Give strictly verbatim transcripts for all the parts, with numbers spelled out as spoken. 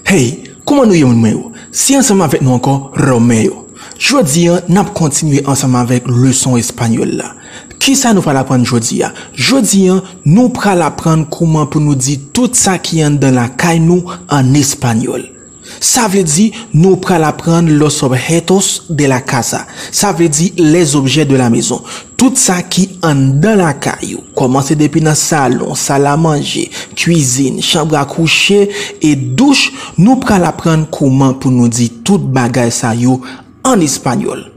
Hey, kòman nou ye moun mwen yo? Se ansanm avèk nou ankò, Romain yo. Jodi a, n ap kontinye ansanm avèk leson espanyòl la. Kisa nou pral aprann jodi a? Jodi a, nou pral aprann kòman pou nou di tout sa ki anndan lakay nou an espanyòl. Sa vle di, nou pral aprann los objetos de la casa. Sa vle di, les objets de la maison. Tout sa ki anndan lakay ou. Kòmanse depi nan salon, sal a manje, kwizin, chanm a kouche e douch, nou pral aprann kòman pou nou di tout bagay sa yo an espanyòl.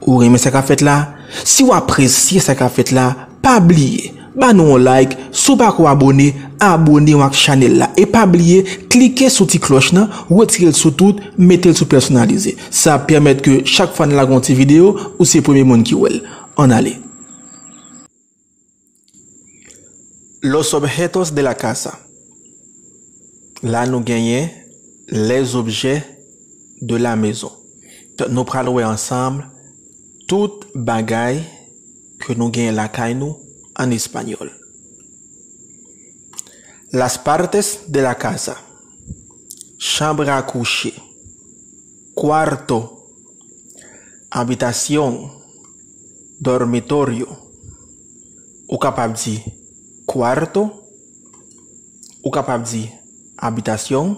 Ou renmen sa k ap fèt la? Si w apresye sa k ap fèt la, pa bliye, ba nou yon like, si w pako abòne, abòne w ak chanèl la. E pa bliye, klike sou ti klòch nan, retire l sou tout, mete l sou pèsonalize. Sa ap pèmèt ke chak fwa n lage yon ti videyo, ou se premye moun ki wè l. Ann ale. Los objetos de la casa. La nou genyen les objets de la maison. Donk, nou pral wè ansanm tout bagay ke nou genyen lakay nou an espanyòl. Las partes de la casa. Chanm a kouche. Cuarto. Habitación. Dormitorio. Ou kapab di cuarto, ou kapab di habitación,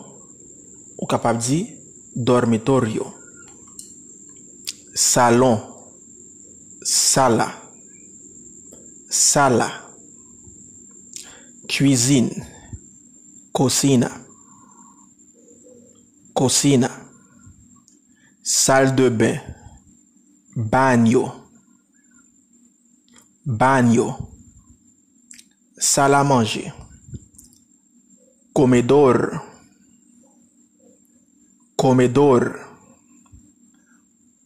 ou kapab di dormitorio. Salon, sala, sala. Kwizin, cocina, cocina. Salle de bain, baño, baño. Sal a manje, comedor, comedor.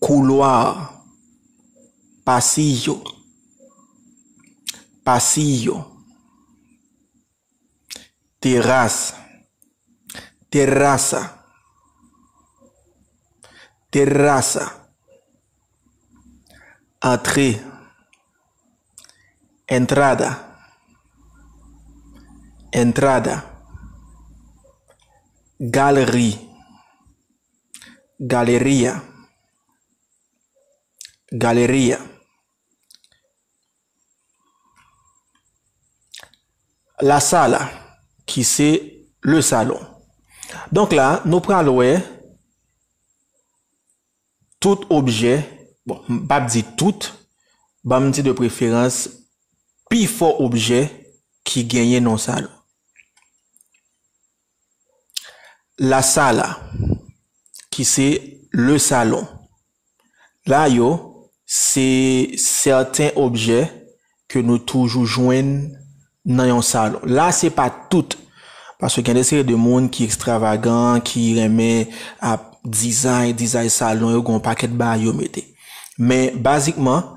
Couloir, pasillo, pasillo. Terrasse, terraza, terraza. Entrée, entrada, entrada. Galerie, galería, galería. La sala, ki se le salon. Donk la, nou pral wè tout objè, bon, m p ap di tout, ban m di de preferans, pifò objè ki genyen nan yon salon. La sala, ki se le salon. La yo, se sèten objè ke nou toujou jwenn nan yon salon. La, se pa tout, paske gen de seri de moun ki ekstravagan, ki renmen ap dizay, dizay salon yo, gen yon pakèt bagay yo mete. Men, bazikman,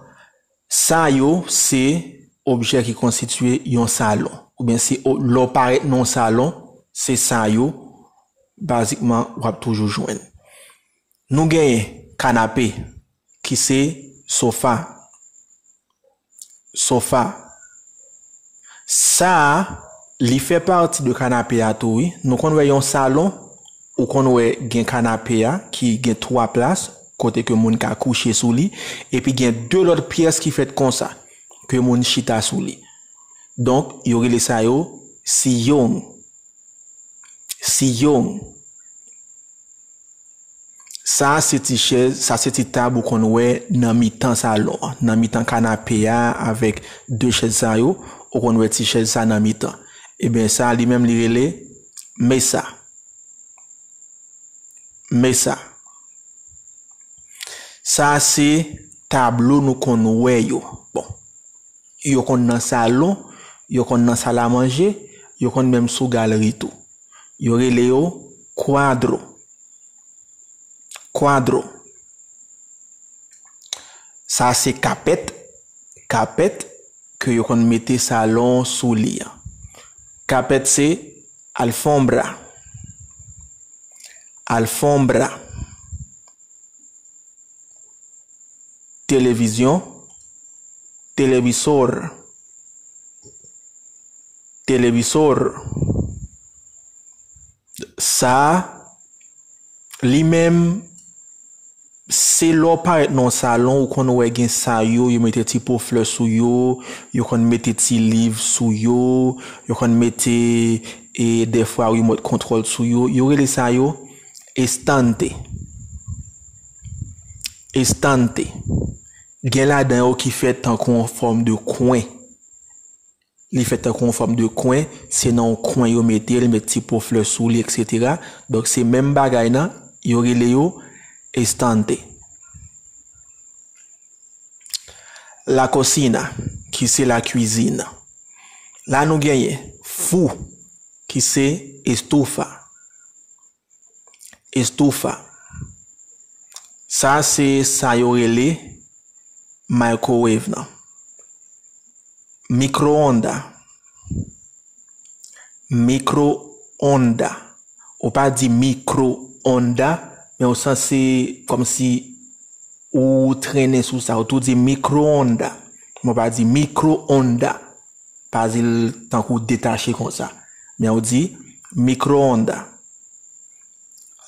sa yo, se objè ki konstitye yon salon. Oubyen se o-, lè w parèt nan yon salon, se sa yo, bazikman, w ap toujou jwenn. Nou genyen kanape, ki se sofa. Sofa. Sa a, li fè pati de kanape a tou, wi. Nou konn wè yon salon, ou konn wè gen kanape a, ki gen twa plas, kote ke moun ka kouche sou li, epi gen de lòt pyès ki fèt konsa, ke moun chita sou li. Donk, yo rele sa yo sillón. Sillón. Sa se ti chèz, sa se ti tab ou konn wè nan mitan salon an, nan mitan kanape a avèk de chèz sa yo, ou konn wè ti chèz sa nan mitan. Ebyen, sa li menm li rele mesa. Mesa. Sa se tablo nou konn wè yo. Bon, yo konn nan salon, yo konn nan sal a manje, yo konn menm sou galri tou. Yo rele yo kwadro. Kwadro. Sa se kapèt, kapèt ke yo konn mete salon sou li an. Kapèt se alfombra. Alfombra. Televizyon, televisor. Televisor. Sa a, Li menm, se lè w parèt nan yon salon, ou konn wè gen sa yo, yo mete ti po flè sou yo, yo konn mete ti liv sou yo, yo konn mete, e, dèfwa remote control sou yo. Yo rele sa yo estante. Estante. Gen ladan yo ki fèt tankou yon fòm de kwen. Li fèt tankou yon fòm de kwen, se nan yon kwen yo mete l, met ti po flè sou li, etsetera. Donk, se menm bagay nan, yo rele yo estante. La cocina, ki se la cuisine. La nou genyen fou, ki se estufa. Estufa. Sa se sa yo rele microwave nan. Mikroonda. Mikroonda. Ou pa di mikroonda, men ou sanse kòmsi ou trennen sou sa, ou tou di mikroonda. Men ou pa di mikroonda. Pa di l tankou detache konsa. Men ou di mikroonda.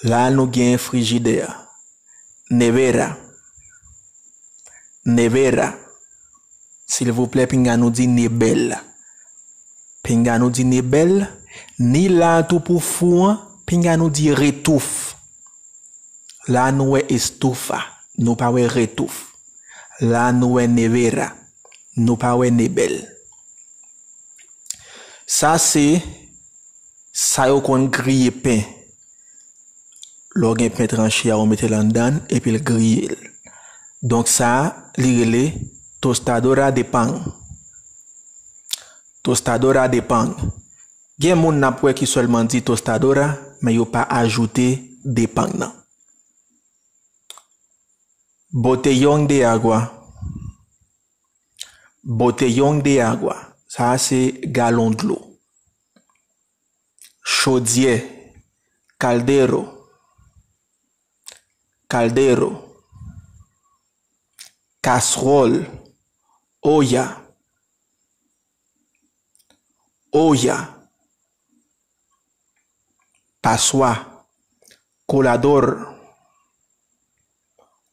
La nou gen frijidè. Nevera. Nevera. Silvouplè, pinga nou di nebèl. Pinga nou di nebèl. Ni la tou pou fou an, pinga nou di retouf. La nou wè estufa, nou pa wè retouf. La nou wè nevera, nou pa wè nebèl. Sa se sa yo konn griye pen. Lè w gen pen tranche a, ou mete l anndan l, epi l griye l. Donk sa, li rele tostadora de pan. Tostadora de pan. Gen moun n ap wè ki sèlman di tostadora, men yo pa ajoute de pan nan. Botellón de agua. Botellón de agua. Sa a se galon dlo. Chodyè. Caldero. Caldero. Kaswòl. Olla. Olla. Paswa. Koladò.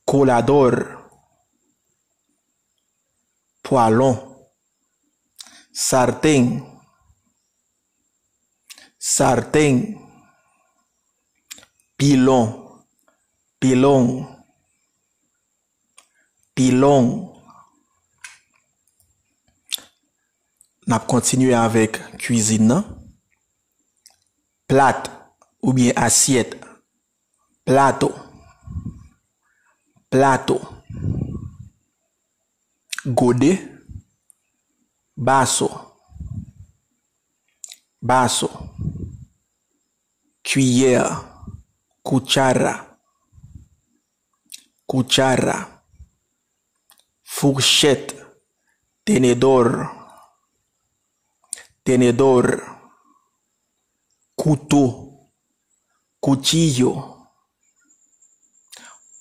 Koladò. Pwalon. Sarten. Sarten. Pilon. Pilon. Pilon. N ap kontinye avèk kwizin nan. Plat oubyen asyèt. Plato. Plato. Gode. Baso. Baso. Kwiyè. Cuchara. Cuchara. Fourchette. Tenedor. Tenedor. Kouto. Cuchillo.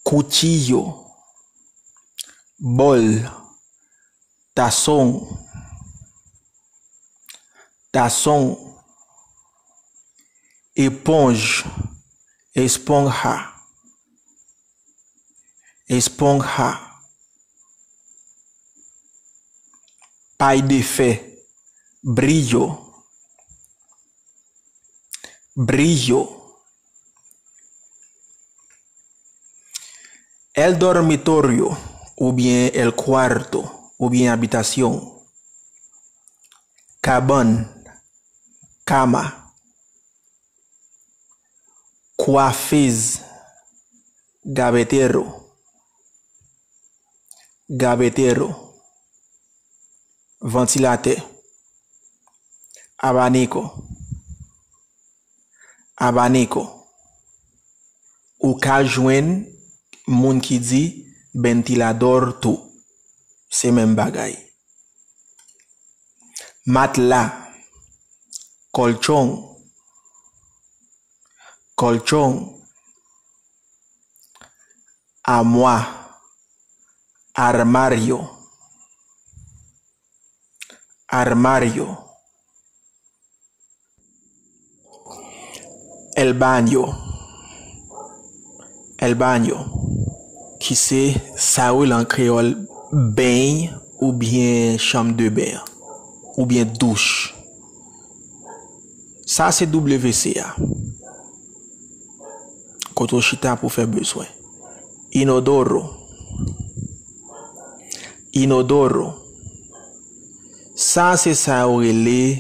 Cuchillo. Bòl. Tazón. Tazón. Éponge. Esponja. Esponja. Pay de fè. Brillo. Brillo. El dormitorio, oubyen el cuarto, oubyen abitasyon. Kabann. Kama. Coiffeuse. Gavetero. Gavetero. Vantilatè. Abanico. Abanico. Ou ka jwenn moun ki di ventilador tou. Se menm bagay. Matla. Colchón. Colchón. Amwa. Armario. Armario. El baño. El baño, ki se sa yo rele an kreyòl beny oubyen chanm de ben an, oubyen douch. Sa se W C a. Kote w chita pou w fè bezwen. Inodoro. Inodoro. Sa se sa yo rele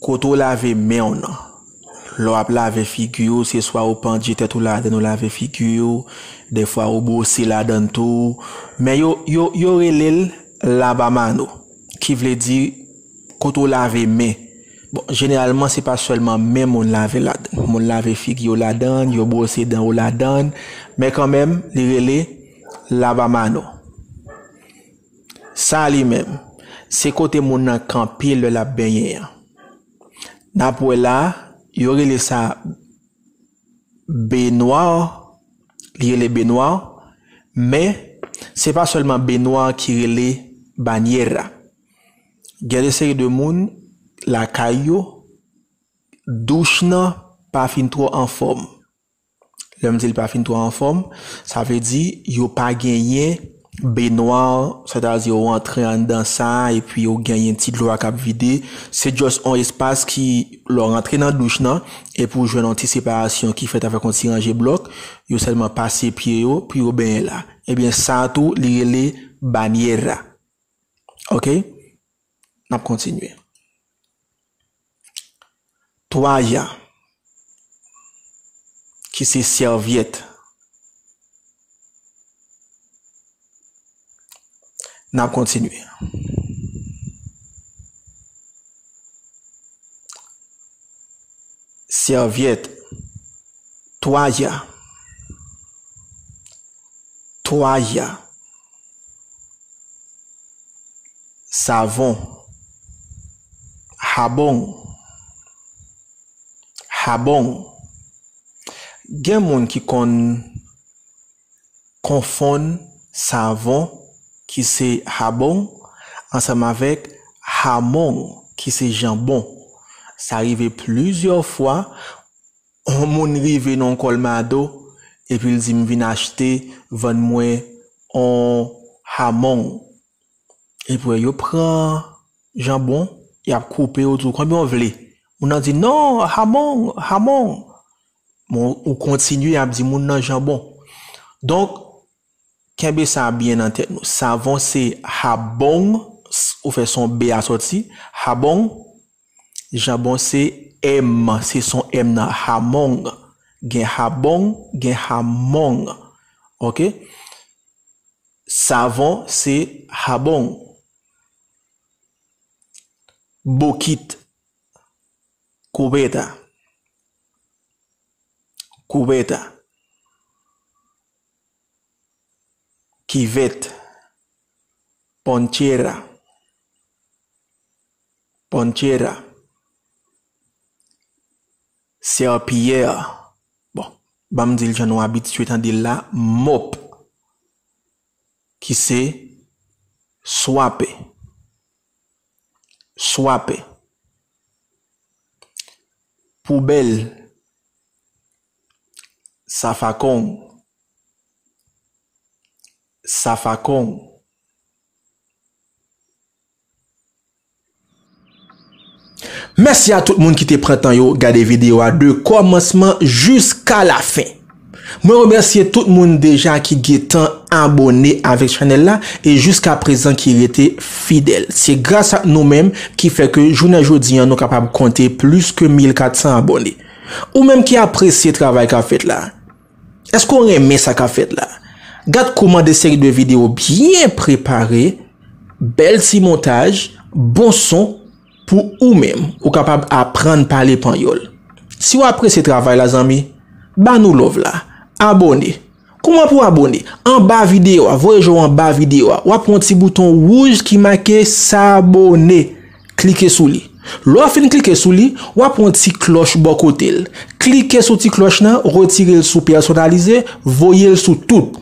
kote w lave men w nan. Lè w ap lave figi w, se swa ou pandye tèt ou ladann ou lave figi w, dèfwa ou bwose ladann tou. Men yo, yo, yo rele l lavamano, ki vle di kote w lave men. Bon, jeneralman, se pa sèlman men moun lave ladann. Moun lave figi yo ladann, yo bwose dan yo ladann, men kanmenm, li rele lavamano. Sa li menm, se kote moun nan kanpe lè l ap benyen an. N ap wè la, yo rele sa benwa, li rele benwa, men se pa sèlman benwa ki rele banyera. Gen de seri de moun, lakay yo, douch nan pa fin twò anfòm. Lè m di l pa fin twò anfòm, sa vle di yo pa genyen benwa, sètadi yo rantre anndan sa, epi yo genyen ti dlo a k ap vide. Se just yon espas ki, lè w rantre nan douch nan, epi w jwenn yon ti separasyon ki fèt avèk yon ti ranje blòk, yo sèlman pase pye yo, pou yo benyen la. Ebyen, sa tou, li rele banyera. Oke? N ap kontinye. Twaya, ki se sèvyèt. N ap kontinye. Sèvyèt, twaya, twaya, savon, habon, habon. Gen moun ki konn konfonn savon, ki se habon, ansanm avèk hamon, ki se janbon. Sa rive plizyè fwa, yon moun rive nan yon kòlmado, epi l di, "M vin achte, vann mwen yon hamon." Epi yo pran janbon, y ap koupe, yo di w, "Konbyen w vle?" Moun nan di, "Non, hamon, hamon." Bon, ou kontinye ap di moun nan janbon. Donk, kenbe sa byen nan tèt nou. Savon se habong, s-, ou fè son B a sòti, habong. Janbon se M, se son M nan, hamong. Gen habong, gen hamong. Oke? Savon se habong. Bokit, kubeta, kubeta, kivèt, ponchera, ponchera, sèpiyè. Bon, ban m di l jan nou abitye tande l la, mòp, ki se swape. Swape. Poubèl. Safakong. Safakong. Mèsi a tout moun ki te pran tan yo gade videyo a de kòmansman jiska lafen. Mwen remèsye tout moun deja ki gentan abòne avèk chanèl la e jiska prezan ki rete fidèl. Se gras ak nou menm ki fè ke jounen jodi an nou kapab konte plis ke mil kat san abòne. Ou menm ki apresye travay k ap fèt la, èske w renmen sa k ap fèt la? Gad kouman de seri de videyo byen prepare, bèl ti montaj, bon son, pou ou menm, ou kapab aprann pale panyòl. Si w apresye travay la, zanmi, ba nou love la, abòne. Kouman pou abòne? Anba videyo a, voye je w anba videyo a, w ap wè yon ti bouton wouj ki make s'abonner. Klike sou li. Lè w fin klike sou li, w ap wè yon ti klòch bò kote l. Klike sou ti klòch nan, retire l sou pèsonalize, voye l sou tout.